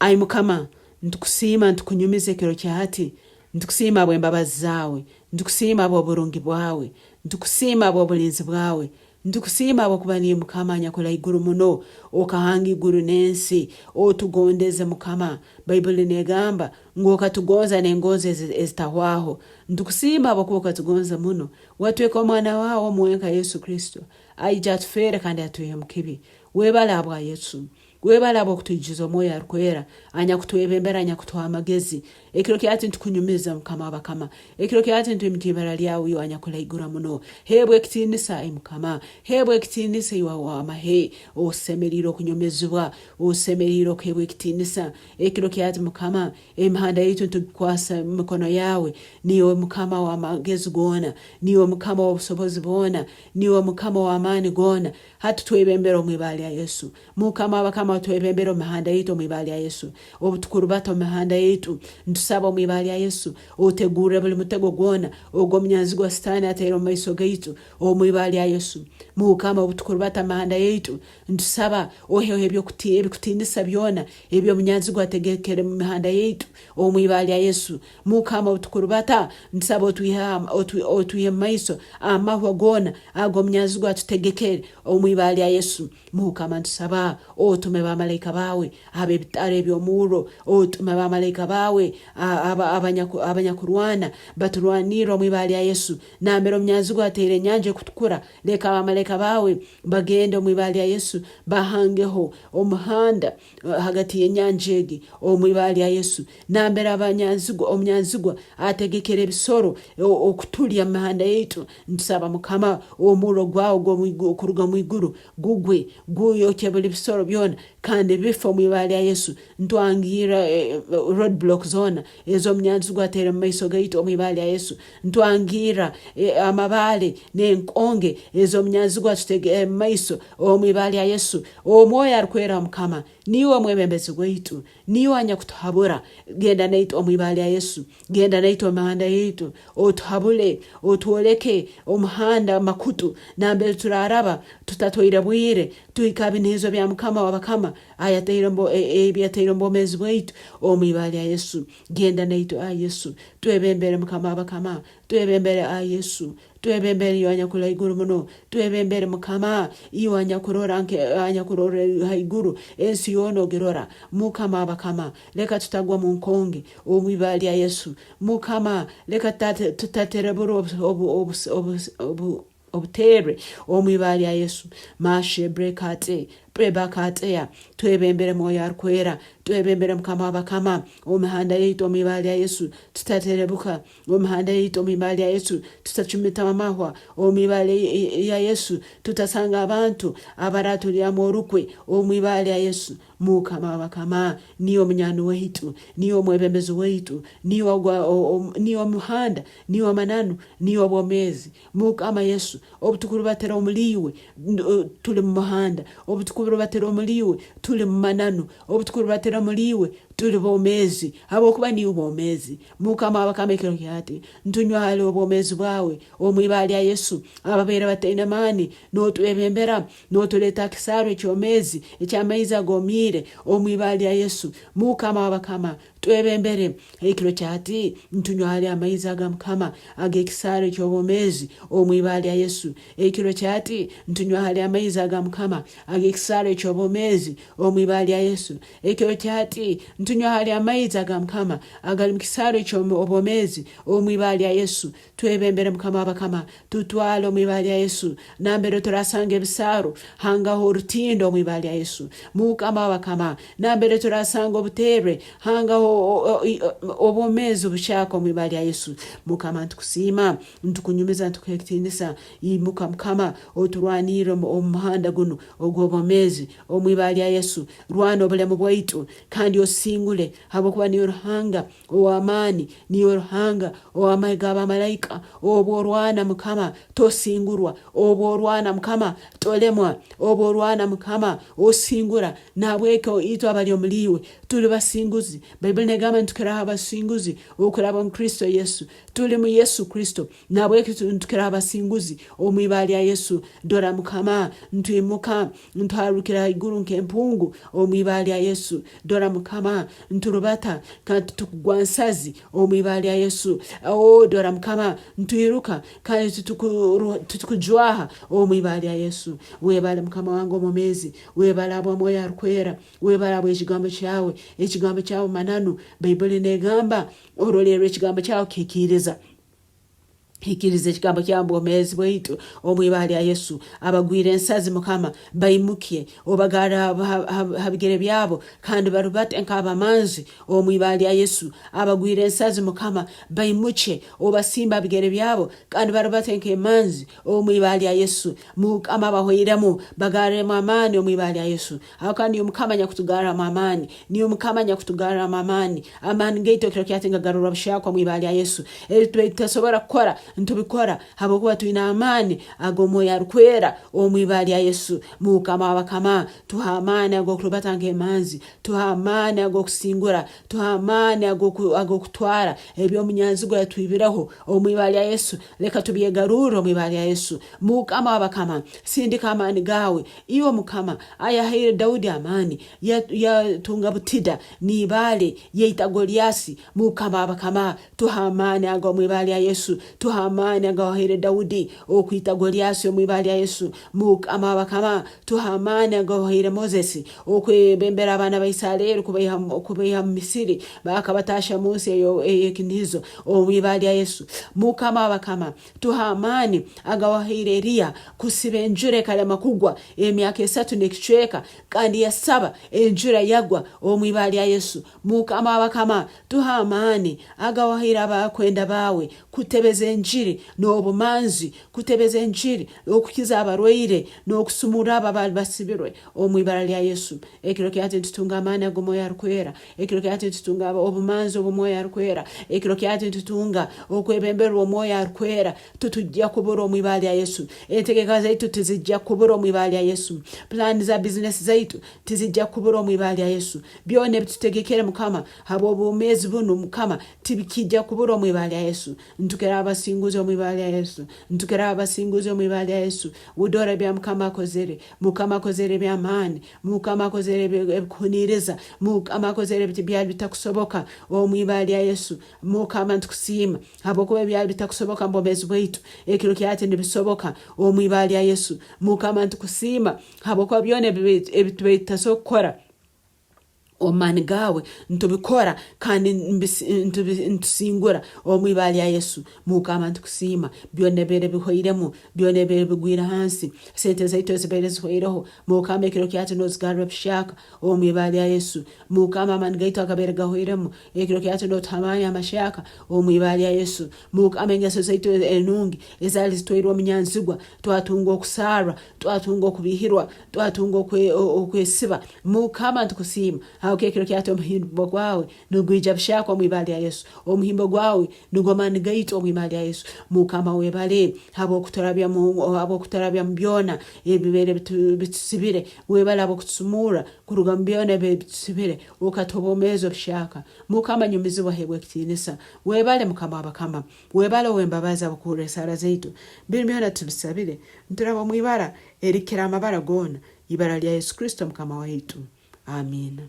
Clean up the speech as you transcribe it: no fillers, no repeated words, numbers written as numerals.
Ai Mukama, nitukusiima, nitukunyumiza ekiro kya hati. Nitukusiima habw'embabazi zaawe. Nitukusiima habw'oburungi bwawe. Nitukusiima habw'obulinzi bwawe. Nitukusiima habwokuba niiwe Mukama anyakuraiguru muno, okahanga iguru n'ensi. Otugondeze Mukama. Baibuli n'egamba ngu okatugonza n'engonzi ezitahwaho. Nitukusiima habwokuba okatugonza muno, watweka Omwana waawe omu wenka Yesu Kristo, aije atufeere kandi atwihe omu kibi. Webale habwa Yesu. Webale habw'okutwijuza Omwoyo Arukwera anyakutwebembera, anyakutuha amagezi. Ekiro kya hati nitukunyumiza Mukama w'abakama. Ekiro kya hati nitwimukya ibara lyawe iwe anyakuraigura muno. Heebwa ekitiinisa, ai Mukama. Heebwa ekitiinisa iwe ow'amahe. Osemeriire okunyumizibwa. Osemeriire okuheebwa ekitiinisa. Ekiro kya hati Mukama, emihanda yaitu nitugikwasa omu mikono yaawe. Niiwe Mukama w'amagezi goona. Niiwe Mukama w'obusobozi bwona. Niiwe Mukama ow'amaani goona. Hati twebembere omu ibara lya Yesu. Mukama w'abakama twebembere omu mihanda yaitu omu ibara lya Yesu. Obu tukurubata omu mihanda yaitu, nitusaba omu ibara lya Yesu, otegurre buli mutego gwona ogw'omunyanzigwa Sitaani ataire omu maiso gaitu omu ibara lya Yesu. Mukama obu tukurubata omu mihanda yaitu, nitusaba oiheho ebikutiinisa byona eby'omunyanzigwa ategekere omu mihanda yaitu omu ibara lya Yesu. Mukama obu tukurubata, nitusaba otwihe omu maiso amahwa goona ag'omunyanzigwa atutegekere omu ibara lya Yesu. Mukama nitusaba otume bamalaika baawe ab'ebitara eby'omurro, otume bamalaika baawe abanyakurwana baturwanirre omu ibara lya Yesu. Nambere omunyanzigwa ataire enyanja ekutukura, leka bamalaika baawe bagende omu ibara lya Yesu bahangeho omuhanda hagati y'enyanja egi omu ibara lya Yesu. Nambere abanyanzigwa omunyanzigwa ategekere ebisoro okutulya mu mihanda yaitu, nitusaba Mukama omurro gwawe okuruga omu iguru gugwe guyokye buli bisoro byona kandi bife omu ibara lya Yesu. Ntwangirra road block zoona ez'omunyanzigwa ataire mu maiso gaitu omu ibara lya Yesu. Ntwangirra amabaale n'enkonge ez'omunyanzigwa atutegere mu maiso omu ibara lya Yesu. Omwoyo Arukwera wa Mukama niiwe mwebembezi gwaitu. Niiwe anyakutuhabura. Genda naitwe omu ibara lya Yesu. Genda naitwe omu mihanda yaitu, otuhabule, otwoleke omuhanda makutu nambere turaraba tutatwaire bwire, tuhike ha binihizo bya Mukama w'abakama ayataire ebi yataire omu bwomeezi bwaitu omu ibara lya Yesu. Genda naitwe, ai Yesu. Twebembere Mukama w'abakama. Twebembere, ai Yesu. Twebembere iwe anyakuli haiguru muno, twebembere Mukama, iwe anyakurora anyakurora haiguru, ensi yoona ogirora. Mukama w'abakama, leka tutagwa mu nkonge omu ibara lya Yesu. Mukama, leka tutaterebura obuterre omu ibara lya Yesu. Mashebrekate prebakatea, twebembere Mwoyo Arukwera, twebembere Mukama w'abakama omu mihanda yaitu omu ibara lya Yesu, tutaterebuka Omu mihanda yaitu omu ibara lya Yesu, tutacumita amahwa. Omu ibara lya Yesu, tutasanga abantu abaratulyamu orukwe. Omu ibara lya Yesu, Mukama w'abakama, niiwe omunywani waitu, niiwe omwebembezi waitu, niiwe omuhanda, niiwe amananu, niiwe obwomeezi. Mukama Yesu, obutukurubatira omuli iwe, tuli mu muhanda. Obutukurubatira omuli iwe, tuli mu mananu. Obutukurubatira omuli iwe, tuli bomeezi, habwokuba niiwe bwomeezi. Mukama w'abakama ekiro kyati, ntunywa hali obwomeezi bwawe omu ibara lya Yesu. Ababaire bataine maani, n'otwebembera, n'otuleeta ha kisaaru eky'omeezi eky'amaizi agoomiire omu ibara lya Yesu. Mukama w'abakama, twebembere ekiro kyati, ntunywa hali amaizi aga Mukama ag'ekisaaru eky'obwomeezi omu ibara lya Yesu. Ekiro kyati, ntunywa hali amaizi aga Mukama ag'ekisaaru eky'obwomeezi omu ibara lya Yesu. Ekiro kya hati, nitunywa hali amaizi aga Mukama agali mu kisaaru eky'obwomeezi omu ibara lya Yesu. Twebembere Mukama w'abakama, tutwale omu ibara lya Yesu nambere turasanga ebisaaru, hangaho orutindo omu ibara lya Yesu. Mukama w'abakama, nambere turasanga obuterre, hangaho obwomeezi obuhyaka omu ibara lya Yesu. Mukama nitukusiima, nitukunyumiza, nitukuha ekitiinisa. Imuka Mukama, oturwanirre omu muhanda gunu ogw'obwomeezi omu ibara lya Yesu. Rwana obulemu bwaitu kandi osingule, habwokuba niiwe Ruhanga ow'amaani, niiwe Ruhanga ow'amahe g'abamalaika. Obu orwana Mukama, tosingurwa, obu orwana Mukama, tolemwa, obu orwana Mukama, osingura. Nahabwekyo itwe abali omuli iwe tuli basinguzi. Baibuli. Baibuli negamba nitukiraho abasinguzi okuraba omu Kristo Yesu. Tuli mu Yesu Kristo, nahabweki nitukiraho abasinguzi omu ibara lya Yesu. Dora Mukama, ntwimuka, ntuharukira haiguru nk'empungu omu ibara lya Yesu. Dora Mukama, nturubata kandi titukugwa nsazi omu ibara lya Yesu. Oh, dora Mukama, ntwiruka kandi titukujwaha omu ibara lya Yesu. Webale Mukama wange omwomezi, webale habwa Mwoyo Arukwera, webale habw'ekigambo kyawe. Ekigambo kyawe mananu. Baibuli negamba, orolerra ekigambo kyawe kihikiiriza. Hikiriza ekigambo kyawe omu bwomeezi bwaitu omu ibara lya Yesu. Abagwire ensazi Mukama baimukye, obagarre ha bigere byabo kandi barubate nk'abamanzi omu ibara lya Yesu. Abagwire ensazi Mukama baimukye, obasimbe ha bigere byabo kandi barubate nk'emanzi omu ibara lya Yesu. Mukama abahweiremu, bagarremu amaani omu ibara lya Yesu. Habwokuba niiwe Mukama anyakutugarramu amaani, niiwe Mukama anyakutugarramu amaani. Amaani gaitu ekiro kyati ngagarurwa buhyaka omu ibara lya Yesu. Ebi tubaire tutasobora kukora, ntubikora habwokuba twine amaani ag'Omwoyo Arukwera omu ibara lya Yesu. Mukama w'abakama, tuhe amaani ag'okurubata nk'emanzi, tuhe amaani ag'okusingura, tuhe amaani ag'okutwara eby'omunyanzigwa yatwibireho omu ibara lya Yesu. Leka tubyegarurre omu ibara lya Yesu. Mukama w'abakama, sindika amaani gaawe Iwe Mukama, ayahaire Daudi amaani, yatunga butida n'ibaale, yaita Goliasi, Mukama w'abakama, tuhe amaani ago omu ibara lya Yesu. Tuhe amaani aga wahaire Daudi okwita Goliasi omu ibara lya Yesu. Mukama w'abakama, tuhe amaani aga wahaire Moses okwebembera abaana ba Isaleeri kubaiha mu Misiri bakabataahya mu nsi ey'ekinihizo omu ibara lya Yesu. Mukama w'abakama, Tuhe amaani agawahaire Eriya kusiba enjura ekalema kugwa emyaka esatu n'ekicweka kandi yasaba enjura yagwa omu ibara lya Yesu. Mukama w'abakama, tuhe amaani agawahaire abakwenda baawe kutebeza enjiri n'obumanzi, kutebeza enjiri, okukiza abarwaire n'okusumurra abo abaali basibirwe omu ibara lya Yesu. Ekiro kyahati nitutunga amaani ag'Omwoyo Arukwera. Ekiro kyahati nitutunga obumanzi obw'Omwoyo Arukwera. Ekiro kyahati nitutunga okwebemberwa Omwoyo Arukwera. Titujja kubura omu ibara lya Yesu. Entegeka zaitu tizijja kubura omu ibara lya Yesu. Pulaani za bizinesi zaitu tizijja kubura omu ibara lya Yesu. Byona ebitutegekere Mukama habw'obwomeezi bunu Mukama tibikijja kubura omu ibara lya Yesu. Ntukira abasinguzi omu ibara lya Yesu. Ntukira abasinguzi omu ibara lya Yesu. Dora ebya Mukama akozere. Mukama akozere eby'amaani. Mukama akozere ebikuhuniiriza. Mukama akozere ebiti byali bitakusoboka omu ibara lya Yesu. Mukama nitukusiima habwokuba ebyali bitakusoboka mu bwomeezi bwaitu ekiro kyahati nibisoboka omu ibara lya Yesu. Mukama nitukusiima habwokuba byona ebi tubaire tutasobora kukora omu maani gaawe ntubikora kandi ntusingura omu ibara lya Yesu. Mukama ntukusiima byona ebibaire bihwairemu, byona ebibaire bigwire hansi, sente zaitu ezibaire zihwaireho, Mukama ekiro kyahati nozigarra buhyaka omu ibara lya Yesu. Mukama amaani gaitu agabaire gahwairemu, ekiro kyahati notuha amaani amahyaka omu ibara lya Yesu. Mukama engeso zaitu enungi ezaali zitwairwe omunyanzigwa, twatunga okusarwa, twatunga okubihirwa, twatunga okwesiba. Mukama nitukusiima habwokuba ekiro kyahati omuhimbo gwawe nigwija buhyaka omu ibara lya Yesu. Omuhimbo gwawe nigwo maani gaitu omu ibara lya Yesu. Mukama webale habw'okuturabya mu byona ebibaire bitusibire. Webale habw'okutusumurra kuruga mu byona ebibaire bitusibire okatuha obwomeezi obuhyaka. Mukama nyumizibwa oheebwe ekitiinisa. Webale Mukama w'abakama. Webale ow'embabazi habw'okuhurra esaara zaitu. Binu byona tubisabire nituraba omu ibara erikira amabara goona, ibara lya Yesu Kristo Mukama waitu. Amiina.